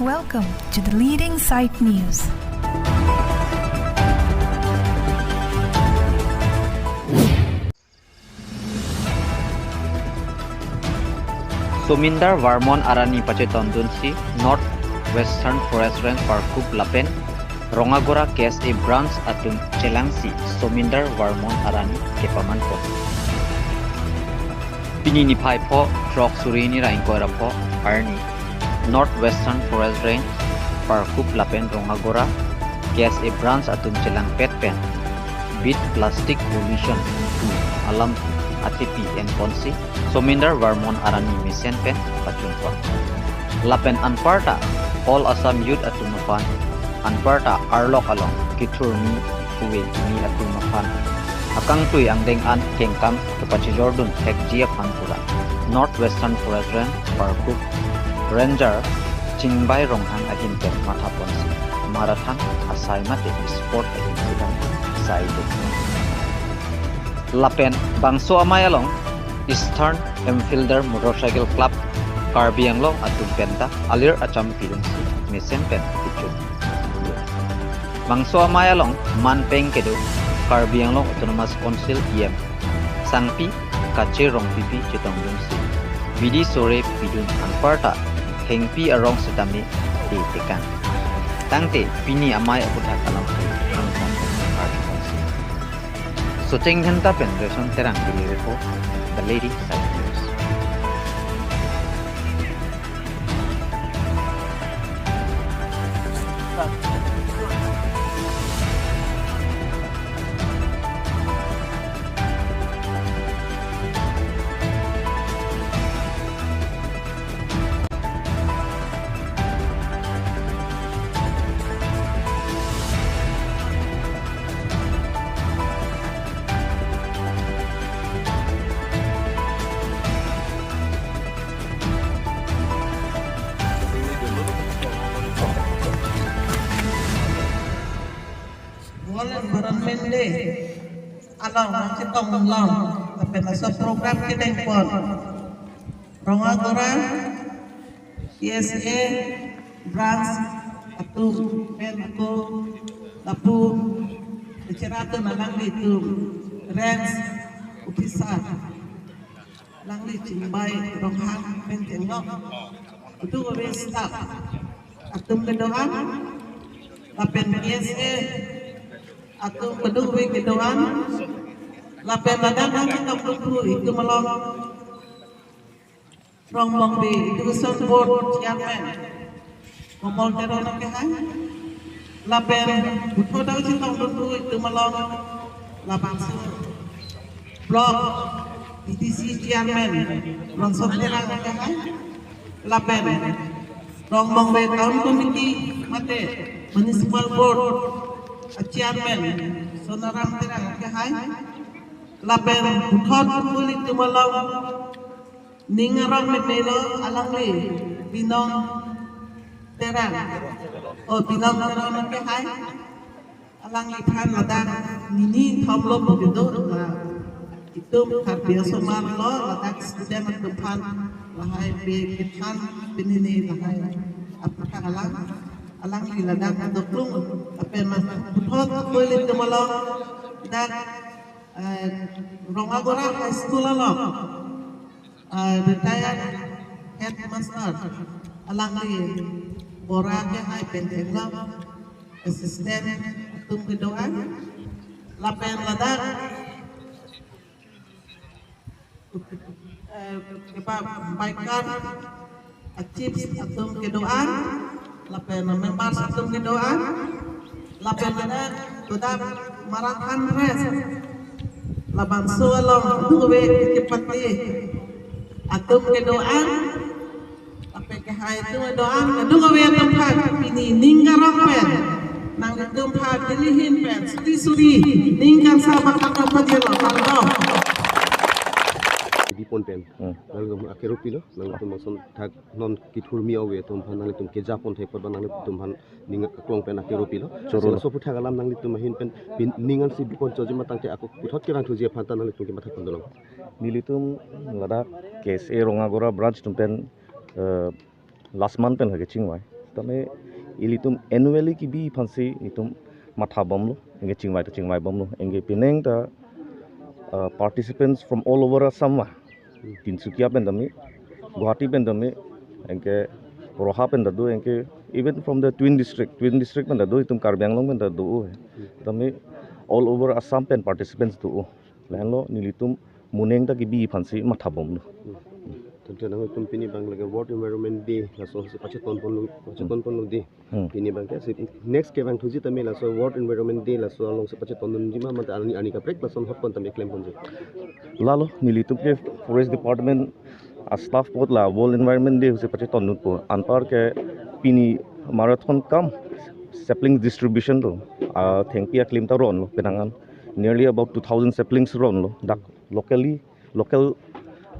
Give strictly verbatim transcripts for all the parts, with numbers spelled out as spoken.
Welcome to the leading site news. Somindar Varmon Arani pachetongdunsi North Western Forest Range Parkup lapen Rongagora K S A Branch atum chelangsi Somindar Varmon Arani kepamanpon. Pini niphai pho throk suri hini ra ingkoi ra pho arni North Western Forest Range Parkup lapen Rongagora K S A Branch atum chelangpet pen Beat Plastic Pollution two alam atepi enponsi Somindar Varmon Arani mesen pen pachunpon. Lapen anparta All Assam Youth atum aphan anparta arlok along kethurmi ove kimi atum aphan akangtui angdeng an kengkam kepachijordun thekji aphan pura North Western Forest Range Parkup Ranger Chingbai Ronghang ahin pen mathaponsi marathon asai mate sport ahin kedam sai dek. Lapen bangso amei along Eastern Enfielder Motorcycle Club Karbi Anglong atum penta alir acham pidunsi mesen pen kuchuk. Bangso amei along manpeng kedo Karbi Anglong Autonomous Council E M Sangpi Kache Rongpipi chetongdunsi bidi sore pidun anparta hengpi arong sitame de tekang. Tangte pini amei aputhak alam angkon. Socheng Dhenta pen Reshon Terang, Delhi report, The Lady Side News. World Environment Day along nangchetong long lapen laso program kedengpon Rongagora K S A Branch atum pen ako lapu cheratun alanglitum Range Officer alangli Chingbai Ronghang pen chenglok, keduk ave staff atum kedo-an lapen K S A atum keduk ave kedo-an lapen ladak nangchetongdunphu itum along Rongmongve Education Board Chairman Komol Teron akehai, lapen puthot nangchetongdunphu itum along labangso Block B D C Chairman Ronson Terang akehai, lapen Rongmongve Town Committee mate Municipal Board a Chairman Sonaram Terang akehai, lapen puthot kuli itum along ning arong memelo alangli Binong Terang, o Binong Terang akehai, alangliphan ladak nini thomlo pu kedo, la itum Karbi asomar lo ladak student atum aphan lahai pe kethan penini lahai aputhak alam alangli ladak doklung lapen mas puthot kuli itum along dak, eh, Rongagora High School along, eh, retired headmaster alangli Bora akehai pen theklong, assistant atum kedo-an lapen ladak, eh, kepa biker a chiefs atum kedo-an lapen members atum kedo-an lapen ladak kedam marathon race labangso along keduk ave kepati atum kedo-an lapen kehai atum kedo-an keduk ave atum aphan pini ning karong pen nanglitum aphan Delhi ahin pen suri suri ning kangsam abang kapajirlo, kardom. Dipon pen. Hmm. Nangtum akeropilo, nangtum bangson thak non kethurmi ove atum aphan nangtum kejapon thek apot ba nangtum aphan ning aklong pen akeropilo. Choro. Laso aputhak alam nanglitum ahin pen, pen ning ansi bipon choji ma tangte ako puthot kerangthuji aphan ta nanglitum kemathapon dolong. Nelitum ladak K S A Rongagora Branch atum pen, eh, last month pen lake chingvai. Tame ilitum annually kebi aphansi itum mathabomlo, anke chingvai ta chingvaibomlo, anke penang ta uh, participants from all over Assam ma. Tinsukia pen tame, Guwahati pen tame, anke Roha pen ta do, anke even from the Twin District, Twin District pen ta do, itum Karbi Anglong pen ta do. Tame all over Assam pen participants do. Lahenlo nelitum monang ta kebi aphansi mathabomlo. Tangte nangtum pini abang lake World Environment Day laso si pachetonponlo, pachetonponlo dei. Hmm. Pini abang ke si next kevangthuji tame laso World Environment Day laso alongsi pachetondunji ma, mate arni arni kaprek lason hotpon tame klemponji. Lalo nelitum ke Forest Department a staff apot la World Environment Day si pachetondunpo. Anparke pini marathon cum sapling distribution do. A thengpi aklim ta ronlo, penang an nearly about two thousand saplings ronlo. Dak locally, local,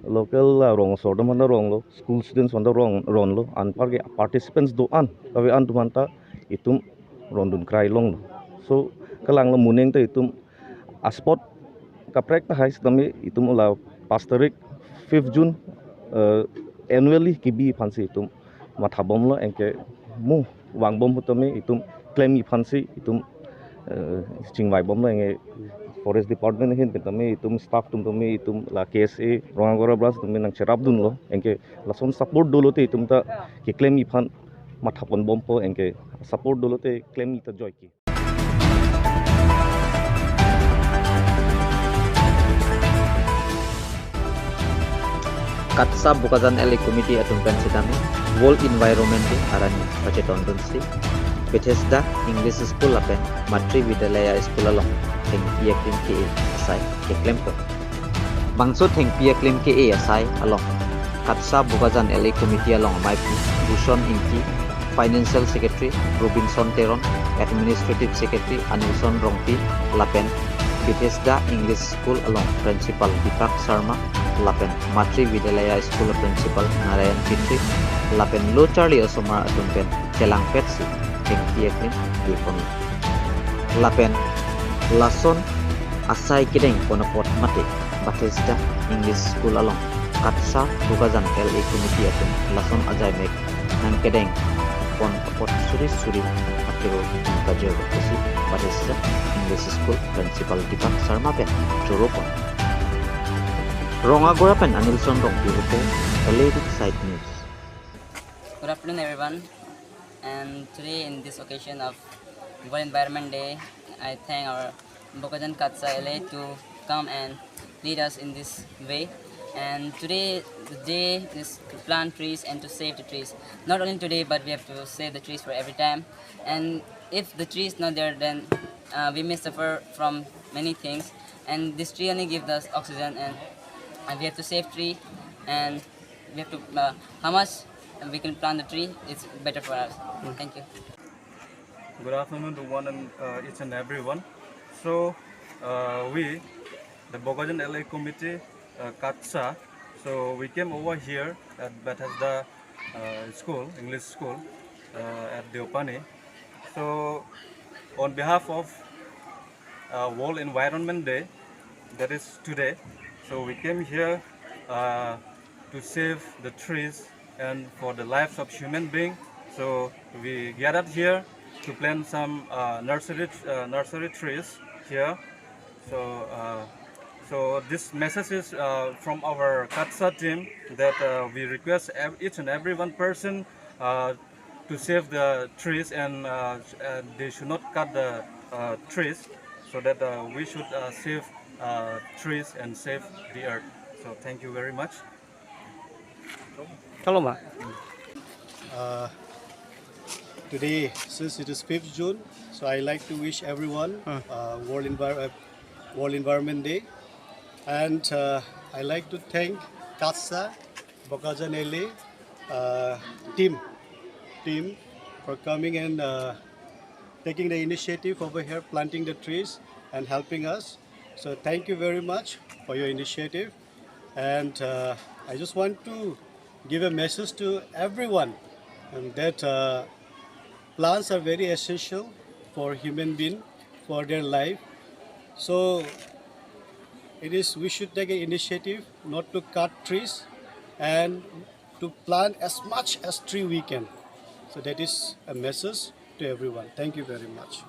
local uh, rong asor atum aphan ta ronlo, school students aphan ta rong, ronlo, anparke participants do-an, kave-an atum aphan ta itum rondun krai longlo. So kalanglo monang ta itum a spot kaprek ta hai sitame itum la pas tarik, fifth June, uh, annually kebi aphansi itum mathabomlo, anke mo vangbom ahut tame itum klem aphansi itum uh, chingvaibomlo, anke Forest Department ahin pen tame itum staff atum tame itum la K S A Rongagora branch atum nangcherapdunlo, anke lason support dolote itum ta keklem aphan mathaponbompo, anke support dolote klem ta joike. KATSA Bokajan L A Committee atum pen sitame World Environment Day arni pachetondunsi Bethesda English School lapen Matri Vidyalaya School along thengpi aklim ke-e asai keklempo. Bangso thengpi aklim ke-e asai along KATSA Bokajan L A Committee along amaipi Bhushan Ingti, Financial Secretary Robinson Teron, Administrative Secretary Anilson Rongpi lapen Bethesda English School along Principal Deepak Sharma lapen Matri Vidyalaya School Principal Narayan Petri lapen lo charli osomar atum pen chelangpetsi thengpi aklim kepon. Lapen lason asai kedengpon apot mate Bethesda English School along KATSA Bokajan L A Committee atum lason ajaimek nangkedengpon apot suri suri akero kajor pusi Bethesda English School Principal Deepak Sharma pen choropon. Rongagora pen Anilson Rongpi report, L A Week Side News. Good afternoon, everyone. And today, in this occasion of World Environment Day, I thank our Bokajan KATSA L A to come and lead us in this way. And today, the day is to plant trees and to save the trees. Not only today, but we have to save the trees for every time. And if the tree is not there, then uh, we may suffer from many things. And this tree only gives us oxygen, and, and we have to save tree, and we have to uh, how much we can plant the tree, it's better for us. Thank you. Good afternoon to one and uh, each and everyone. So uh, we, the Bokajan L A Committee, uh, KATSA, so we came over here at Bethesda uh, School, English School, uh, at Deopani. So on behalf of uh, World Environment Day, that is today, so we came here uh, to save the trees and for the lives of human being. So we gathered here to plant some uh, nursery uh, nursery trees here. So uh, so this message is uh, from our KATSA team that uh, we request ev- each and every one person uh, to save the trees and uh, sh- uh, they should not cut the uh, trees, so that uh, we should uh, save uh, trees and save the earth. So thank you very much. Kaloma. Uh, today, since it is fifth June, so I like to wish everyone uh, World, Envir- uh, World Environment Day, and uh, I like to thank KATSA Bokajan L A uh, team team for coming and uh, taking the initiative over here, planting the trees and helping us. So thank you very much for your initiative. And uh, I just want to give a message to everyone, um, that uh, plants are very essential for human being, for their life. So it is, we should take an initiative not to cut trees and to plant as much as tree we can. So that is a message to everyone. Thank you very much.